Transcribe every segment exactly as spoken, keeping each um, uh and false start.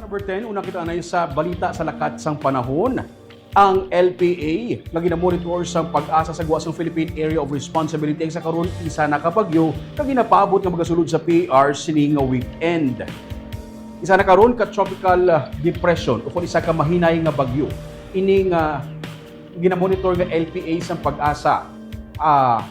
Number ten, una kita anay sa balita sa lakat sang panahon. Ang L P A nga ginamonitor sang PAGASA sa gwa sang Philippine Area of Responsibility ang sa karon isa na ka bagyo nga ginapaabot nga magasulod sa P A R sini nga weekend. Isa na karon ka tropical, ah, depression o kung isa ka mahinay nga bagyo. Ini nga ginamonitor nga L P A sang PAGASA. Ah,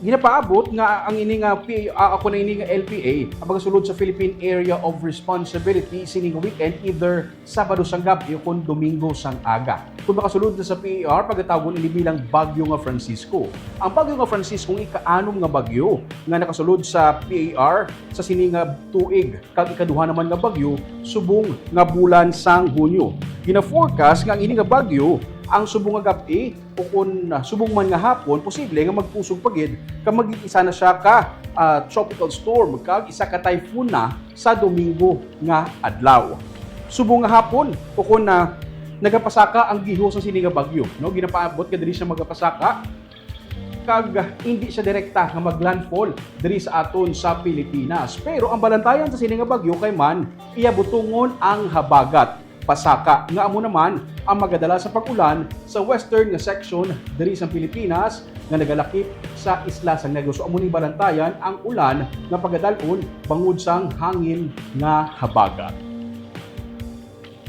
ginapaabot nga ang ini nga P A R, ah, ako na ini nga L P A, ang magasulod sa Philippine Area of Responsibility sining weekend, either Sabado sang gab-i o kon Domingo sang aga. Kung makasulod na sa P A R, pagatawgon ini bilang Bagyo nga Francisco. Ang Bagyo nga Francisco ang ikaanom nga bagyo nga nakasulod sa P A R sa sini nga tuig, kag ikaduha naman nga bagyo subong nga bulan sang Hunyo. Gina-forecast nga ang ini nga bagyo ang subong nga gab-i o kon, ah, subong man nga hapon, posible nga magkusog pa gid kag maging isa na siya ka, ah, tropical storm kag isa ka typhoon na sa Domingo nga adlaw. Subong nga hapon o kon, ah, nagapasaka ang giho sa sini nga bagyo, no? Ginapaabot nga diri siya magapasaka kag hindi siya direkta nga maglandfall diri sa aton sa Pilipinas. Pero ang balantayan sa sini nga bagyo kay man iya butongon ang habagat pasaka, nga amo naman ang magadala sa pag-ulan sa western nga section diri sa Pilipinas nga nagalakip sa isla sa Negros. So, amo ni balantayan ang ulan nga pagadal-on bangod sang hangin nga habagat.